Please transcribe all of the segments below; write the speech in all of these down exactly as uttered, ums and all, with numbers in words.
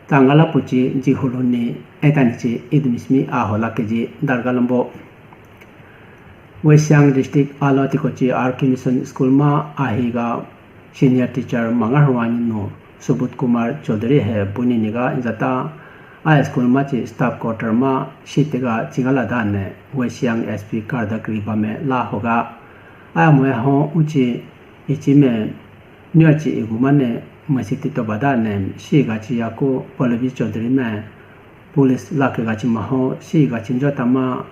Tangala puchi jihulu ni etani chi idumishmi ahola keji dargalambo. West Siang District alo tikochi R K Mission School ma ahiga senior teacher mangarhuwani nu Subut Kumar Chaudhary he buni niga inzata a school ma chi staff quarter ma sitega chingala dane West Siang S P kardak riba me la hoga. Aya moya ho uchi ichi me nyo chi igumane masiti to badane siga chi yaku Pallavi Chaudhary me police lake gachi maho siga chinjo tama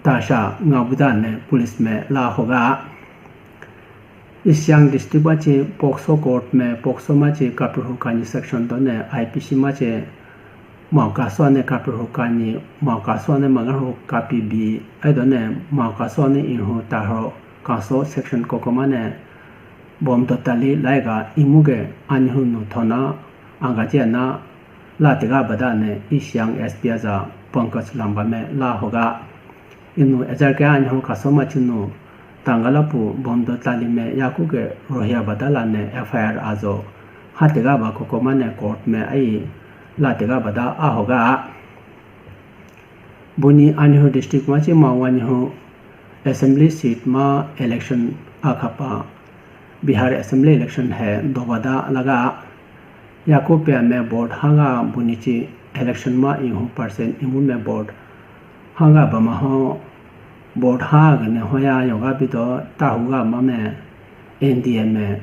tasha ngabuda ne police me la hoga. East Siang District ma chi POCSO court me POCSO ma chi kapihu kani section do ne I P C ma chi mauka so ne kapihu kani mauka so ne mangahu kapi bi ai do ne mauka so ne ihu taho kaso section kokoma ne bom do tali laiga imuge anihu nu thona angaji ana la tega bada ne East Siang S P aja Pankaj Lamba me la hoga. Inu ejar ke anho kasoma chinu tangala pu bondo tali me yaku ke rohya badala ne F I R ajo hatega ba kokoma ne court me ai la tega bada ahoga. Buni anho district ma chi ma wani ho assembly seat ma election akhapa Bihar assembly election he dobada laga. Yaku pia me vote hanga buni chi election ma ihu percent imu me vote hanga bama ho vote ha gane hoya yoga bido tahuga ma me N D A me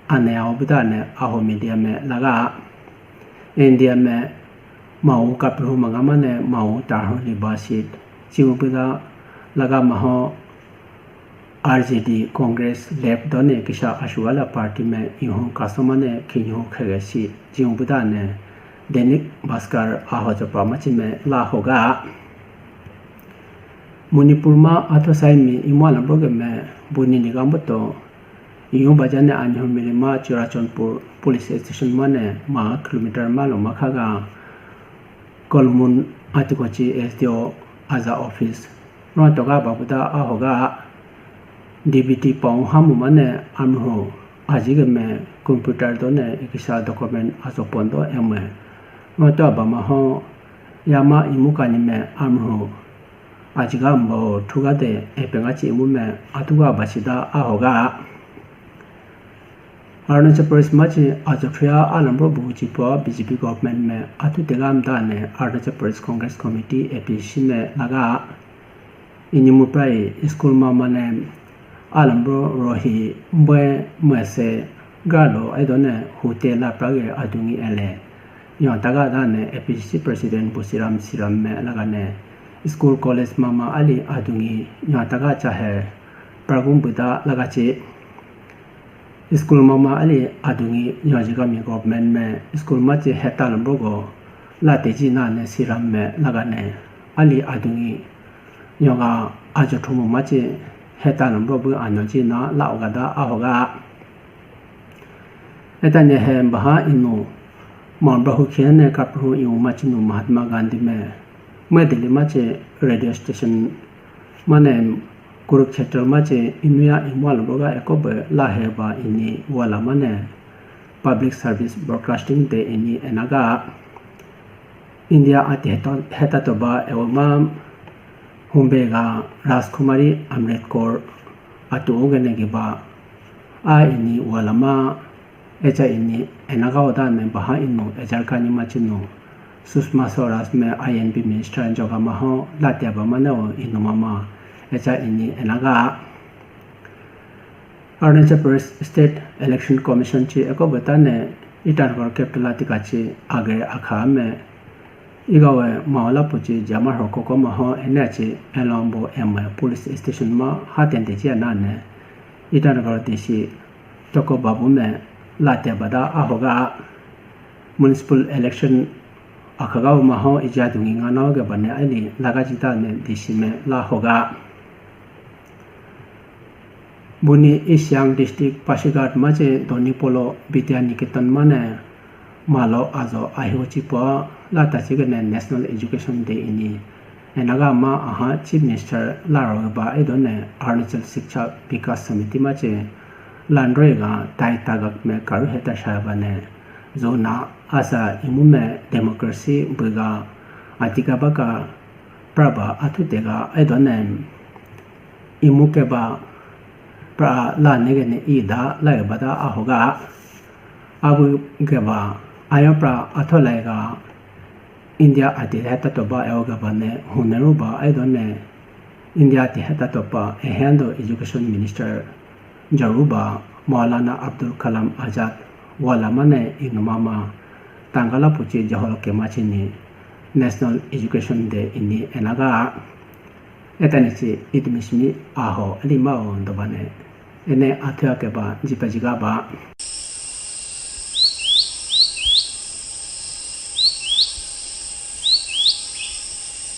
ane au bida ne aho media me laga. N D A me mau kapihu manga mane mau tahu liba seat chiu bida laga maho R J D, Congress, Left done kisa asuwala party me ihu kasomane khinyu khege si jiu budane Dainik Bhaskar ahojopa machime la hoga. Manipur ma atho saimi imwala broge me buni nigamboto iyu bajane anyu milima Churachandpur police station mane ma kilometer malo makhaga Kolmun atikochi S D O aja office. Ron toga babuda ahoga D B T pong hamu mane amhu ajige me computer do ne ikisa document aso pondo eme. Ron to abama ho yama imu kani me amhu ajiga mbo thuga de epenga chi imu me atuga basida ahoga. Arunachal Pradesh machi ajo thuya alambro bu chipo B J P government me atu tegam dane Arunachal Pradesh Congress Committee A P C me laga ini muprai school ma mane alambro rohi mwe mwese galo aidone hute la prage adungi ele. Yon taga dane A P C President Busiram Siram me lagane school college mama ali adungi yon taga chahe pragum buda lagachi. School mama ali adungi yonjigami government me school machi heta lambrogo la teji na ne Siram me lagane ali adungi yonga ajo thumu machi heta lambro bu anyoji na la ogada ahoga. Eta ne he baha inu Mambra hu khene kapru iwu machinu Mahatma Gandhi me. Me Delhi machi radio station mane Kurukshetra machi inuya imwal boga ekobe la heba ini wala mane public service broadcasting de ini enaga India ati heta, heta toba ewama humbega Rajkumari Amrit Kaur atu ugene giba a ini wala ma Echa ini enaga oda ne baha inu ejar kani machinu Sushma Swaraj me I N B minister joga maho latia ba mane o inu mama echa ini enaga. Arunachal Pradesh State Election Commission chi eko beta ne Itanagar capital atika chi agre akha me igawe maola puchi jamar ho koko maho ene chi elombo M I police station ma haten de chi anane Itanagar D C Toko babu me latia bada ahoga municipal election akhaga maho ija dungi ngana ge bane ali laga jita ne D C me la hoga. Buni East Siang District Pasighat mache Donipolo Vidya Niketan mane malo ajo ahiuchipo la tachigane National Education Day ini. Enaga ma aha Chief Minister laro ba idone Arunachal Shiksha Vikas Samiti mache landroi ga tai tagak me karu heta shaba ne zona Asa imu me democracy buga atika baka praba athu tega aidone imu keba pra la negene ida laga bada ahoga abu geba ayo pra atho laiga India ati heta toba eo geba ne huneruba aidone India ati heta topa ehendo education minister jaruba Maulana Abdul Kalam Azad wala mane inumama tangala puchi jahol kemachini National Education Day ini enaga etanichi idmismi aho lima o dobane ene athya keba jipa jigaba